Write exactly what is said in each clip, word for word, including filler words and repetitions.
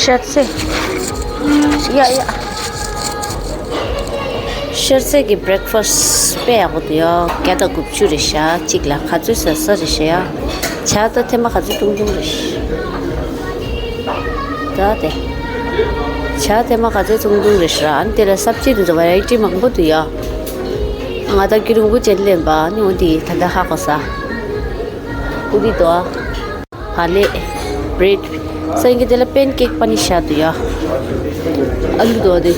ཤར་ཚེ། ཡ་ཡ། ཤར་ཚེ་གི་བྷི་རེག་ཕ་སི་དཔེ་ཡག་པོ་འདུག་ཡ། བརྒྱ་དང་དགུ་བཅུ་རེད་ཤག་གཅིག་ལ། ག་ཚོད་ཟ་ས་རེད་ཤག་ཡ། ཇ་ད་ཐེངས་མ་ག་ཚོད་བཏུང་བཏུང་རེད་ཤག་ད་དེ། ཇ་ཐེངས་མ་ག་ཚོད་བཏུང་བཏུང་རེད་ཤག་ཨ་ནི་དེ་ལ་སབ་ཇི་དེ་ཚོ་ཝེ་རའི་ཊི་མང་པོ་འདུག་ཡ། ང་ད་རྒྱུན་རིང་པོ་ཅན་ལེན་པ་ནི་འོ་འདི་ད་ལྟ་ཧ་གོ་ས། ཀུ་རི་འདུག་ཨ། བག་ལེབ། བྷི་རེཌ། སང་གི་དེ་ལ་པན་ཀེག་པ་ནི་ཤ་འདུག་ཡ། ཨ་ལུ་འདུག་ཨ་དེ།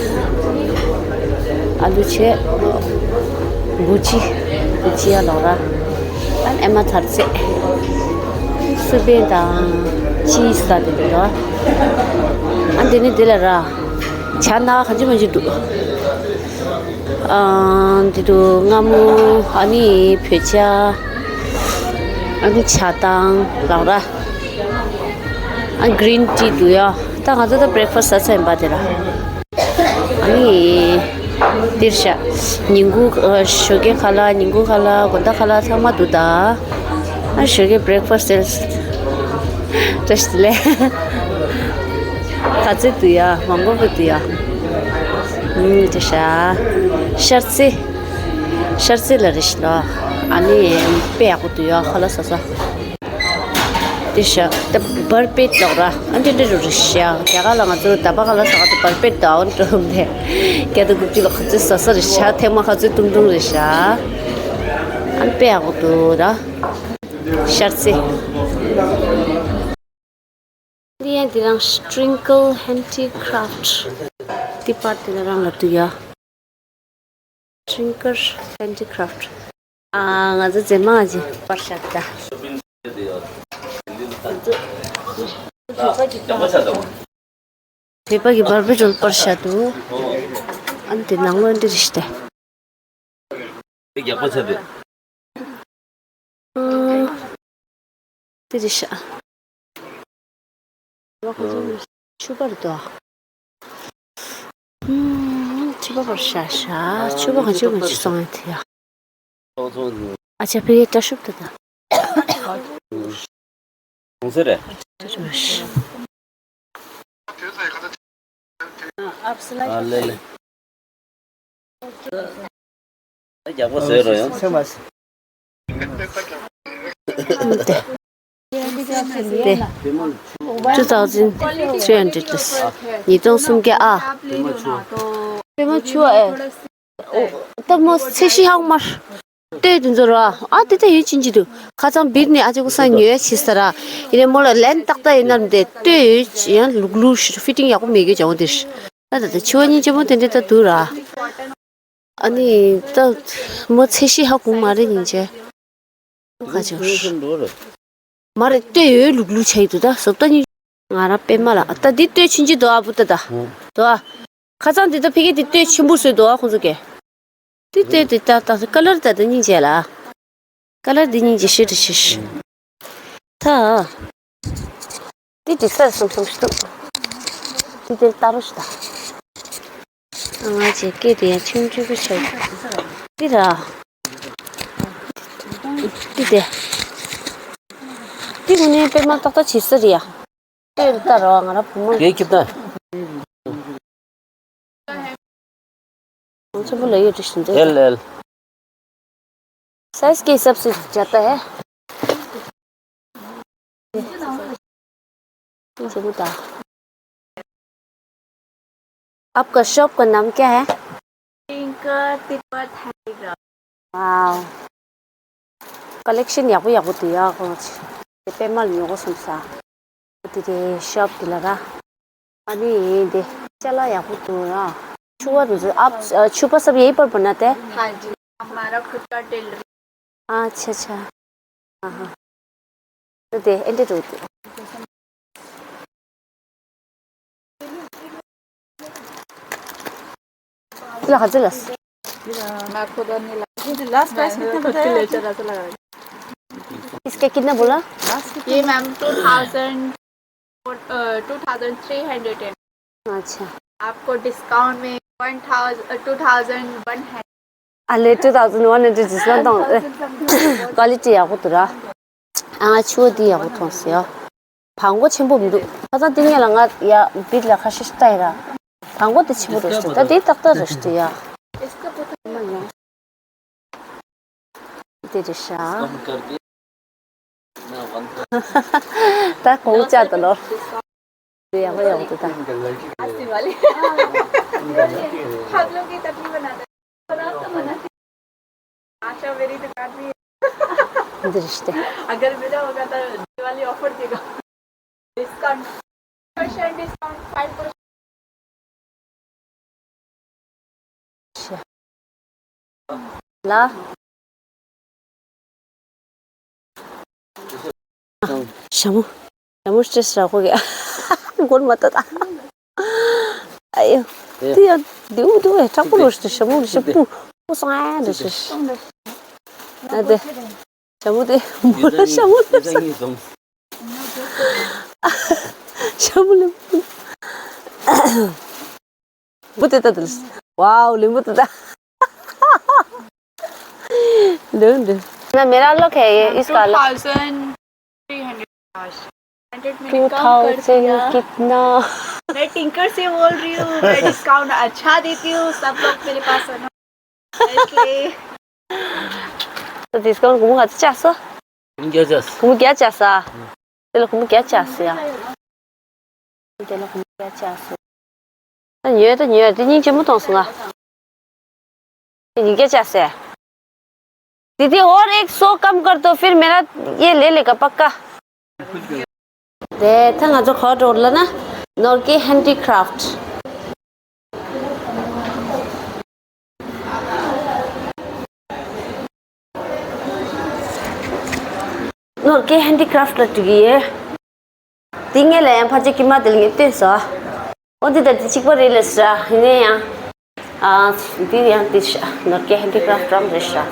ཨ་ལུ་བྱས། འབུ་ཅི། འབུ་ཅི་ཡ་ལོག་ར། ཨ་ཨེ་མ་ཐར་ཚེ། སུར་པན་དང་ཅི་སི་དང་དེ་འདུག་ཨ། ཨ་དེ་ནི་དེ་ལ་ར། ཇ་ན་གང་ཅི་མ་ཅི་འདུག་ཨ། འདི་འདུག་སྔ་མོ་ཨ་ནི་བོད་ཇ། ཨ་ནི་ཇ་དང་ལག་ར། ཨ་གི་རིན་ཊི་འདུག་ཡ། ད་ང་ཚོ་ད་བྷི་རེག་ཕ་སི་ཟ་ཚར་ཡིན་པ་དེ་ར། ཨ་ནི་འདིར་ཤ། ཉིན་གུང་ཨ། ཞོགས་ཀའི་ཁ་ལག་ཉིན་གུང་ཁ་ལག་དགོང་དག་ཁ་ལག་ཚང་མ་འདུག་ད། ཨ་ཞོགས་ཀའི་བྷི་རེག་ཕ་སི་དེ། བཀྲ་ཤིས་བདེ་ལེགས། ག་ཚོད་འདུག་ཡ། མང་པོ་པོ་འདུག་ཡ། ཨུམ། དེ་ཤ། ཤར་རྩེ། ཤར་རྩེ་ལ་རེ་ཞིག་ལ། ཨ་ནི་དཔེ་ཡག་པོ་འདུག་ཡ། ཁ་ལག་ཟ་ས། དེ་ཤ། ད་བར་པེད་ལོག་ར། ཨ་འདི་འདྲ་རུ་རེ་ཤ། རྒྱ་གར་ལ་ང་ཚོ་ད་པ་ཁ་ལག་ཟ་ག་དུ་བར་པེད་དང་འགྲོ་འདི། རྒྱ་དུ་གུ་ཅི་ལ་ག་ཚོད་ཟ་ས་རེ་ཤ། ཐེངས་མ་ག་ཚོད་བཏུང་བཏུང་རེ་ཤ། ཨ་དཔེ་ཡག་པོ་འདུག་ར། ཤར་རྩེ། འདི་ཡང་འདི་རང་Twinkle Handicraft། འདི་པར་དེ་ལ་རང་ལ་འདུག་ཡ། Twinkle Handicraft། ཨ། ང་ཚོ་རྗེས་མ་ཅིག་པར་ཤ་ད། བོད་པ་གི་བར་པི་ཀལ་པར་ཤ་འདུག་ཨ་ནི་དེ་ནང་ལོགས་འདི་རེད་ཤག་སྟེ། དེ་རྒྱག་པ་ཆགས་འདུག་ཨ། དེ་རེད་ཤག་ཆུ་བར་དོ། ཨུམ། ཆུ་བར་ཤ་ཤ། ཆུ་བ་གང་ཆུ་གང་ཆུ་སོང་ཡ་དེ་ཡ། ཨ་ཅག་ཕ་གིའི་སྐྲ་ཤུབས་དེ་དང་། གོང་ཚད་རེད། ཨ་ལེ་ལེ། ཨ་རྒྱག་པ་བཟོས་རོགས་ཡང་། ཏེ། ཏེ། Two thousand three hundred ལས། ཉིས་སྟོང་སུམ་བརྒྱ་ཨ། པད་མ་ཆུ་ཨེ། ཨོ། ད་མོ་ཚད་གཞི་ཧང་མར། ལྟོས་དེ་ཚོ་ར། ཨ་དེ་ད་ཡོད་ཅིན་ཅི་འདུག་ཁ་ཚང་བིར་ནས་ཨ་ཅེ་ཀུ་ས་ཉོས་ཕྱིས་ས་ར། ཡིན་ནས་མོ་ལ་ལན་ཏག་ཏག་ཡིན་ནམ་དེ་ལྟོས་ཡོད་ཅི་ཡང་ལུག་ལུག་ཕི་ཊིང་ཡག་པོ་མེད་གི་ཅང་དེ། ད་ད་ད་ཆུ་བ་སྙིང་རྗེ་མོ་དེ་འདྲ་ད་འདུག་ར། ཨ་ནི་ད་མོ་ཚད་གཞི་ཧ་གོ་མ་རེད་སྙིང་རྗེ། ཁ་ཅོར། མ་རེད་ལྟོས་ཡོད་ལུག་ལུག་བྱས་འདུག་ད་བཟོ་ལྟ་གཉིས། ང་རང་པད་མ་ལ་ད་འདི་ལྟོས་ཆུན་ཅི་འདུག་ཨ་བུ་ད་ད། འདུག་ཨ། ཁ་ཚང་འདི་ད་ཕ་གི་འདི་ལྟོས་ཆེན་པོ་བཟོས་འདུག་ཨ་ཁོང་ཚོ་གས། འདི་ལྟོས་འདི་ད་ད་ཀ་ལར་ད་ད་སྙིང་རྗེ་ལ། ཀ་ལར་འདི་སྙིང་རྗེ་ཤི་རེ་ཤི་ཤི། ད། འདི་འགྲིག་ས་སུམ་སུམ་ཞིག་འདུག་འདི་འདིར་ལྟ་རོགས་ཞིག་ད། ང་ཅེ་སྐད་དེ་ཡང་ཆུང་ཆུང་པོ་ཆགས་འདི་ར། འདི་དེ། འདི་ངོ་ནས་པད་མ་ཏག་ཏག་བྱེད་ས་རེད་ཡ། ལྟོས་ལྟ་རོགས་ང་ར་བུ་མོ། ངས་ཁྱེར་ད། ཆེན་པོ་ལ་ཡོད་དྲི་ཞིང་འདོད། ཨེལ་ཨེལ། साइज के हिसाब से जाता है। ये जरूर था। आपका शॉप का नाम क्या है? ट्विंकल तिब्बत हैंडीक्राफ्ट। वाओ। कलेक्शन ཡག་པོ་ཡག་པོ་འདུག་ཡ། ཁོང་ཚོ་དེ་པད་མ་ལ་ཉོ་དགོས་བསམ་ས། དེ་དེ་ཤོབ་དེ་ལ་ར། ཨ་ནི་དེ་ཅ་ལག་ཡག་པོ་འདུག་ར། छुआ तो आप छुपा सब यहीं पर बनाते हैं? हाँ जी, हमारा खुद का टेलर। अच्छा अच्छा। हाँ हाँ। तो दे एंड तो। ला हजर लस। मैं खुद और नहीं लगा। लास्ट प्राइस कितना बताया? इसका कितना बोला? ये ma'am two thousand, two thousand three hundred है। अच्छा। आपको डिस्काउंट में one thousand, two thousand one है। ཨ་ལེ། two thousand one hundred discount བཏང་། ཀ་ལི་ཊི་ཡག་པོ་འདུག་ར། ཨ་ཆུ་བ་འདི་ཡག་པོ་མཐོང་སོང་ཡ། བང་མགོ་ཆེན་པོ་མི་འདུག་ཁ་སང་དེ་ངས་ལ་ང་ཡ་བིད་ལ་ཁ་ཤས་ཤིག་ལྟ་ཡིན་ར། བང་མགོ་དེ་ཆེན་པོ་རེད་ཤག་ད་དེ་ཏག་ཏག་རེད་ཤག་དེ་ཡ། དེ་རེད་ཤག་ད་གོང་ལྕགས་དང་ལོ། དེ་ཡག་པོ་ཡག་པོ་འདུག་ད། འདི་རེད་ཤག་དེ། अगर मेरा होगा तो दिवाली ऑफर देगा। Discount, percent discount, five percent. ལ། ཞྭ་མོ། ཞྭ་མོ་སྤྲད་ཤག་ཁོ་གིས། མགོ་མ་བཏགས་ད། ཨ་ཡོ། དེ་ཡང་དེའུ་དེའུ་ཡང་དྲག་པོ་རེད་ཤག་ཞྭ་མོ་རེད་ཤག་སྤུ་སྤུ་གསང་ཡ་རེད་ཤག་ཨ་དེ། ཞྭ་མོ་དེ་མོ་ལ་ཞྭ་མོ་སླེབས་ས། ཞྭ་མོ་སླེབས། བུ་དེ་ལྟ་དུ། ཝའོ་ལིམ་བུ་དེ་ལྟ། ལུང་འདི། ना मेरा लोग है ये इसका अलग। Two thousand three hundred. Hundred मैंने टू कम कर थाउजेंड दिया। कितना? मैं टिंकर से बोल रही हूँ, मैं डिस्काउंट अच्छा देती हूँ, सब लोग मेरे पास आना। इसलिए। तो डिस्काउंट को मुंह हाथ चासा। तुम क्या चास? तुम क्या चासा? དེ་ལ་སྒོར་མོ་བརྒྱ་ཆགས་སོང་ཡ། དེ་ལ་སྒོར་མོ་བརྒྱ་ཆགས་སོང་། ད་ཉོས་ད་ཉོས་དེ་སྙིང་རྗེ་མོ་གཏོང་སོང་ང་། དེ་ཉིས་བརྒྱ་ཆགས་སོང་ཡ། दीदी और एक सौ कम कर दो फिर मेरा ये ले लेगा पक्का। དེ་ད་ང་ཚོ་ག་པར་འགྲོ་ལབ་ན། ནོར་གྱི་ཧན་ཌི་ཁྲབ་ཊི། ནོར་གྱི་ཧན་ཌི་ཁྲབ་ཊི་ལ་འགྲོ་གི་ཡོད། དེ་ངས་ལ་ཡང་ཕལ་ཆེར་ཀྱི་མ་དེ་ལ་ངས་བསྟན་སོང་། ཨོ་འདི་ད་འདི་གཅིག་པ་རེད་ལབ་ཤག་ཡིན་ནའི་ཡང་། ཨ། འདི་ཡང་འདི་ཤག་ནོར་གྱི་ཧན་ཌི་ཁྲབ་ཊི་རམ་རེད་ཤག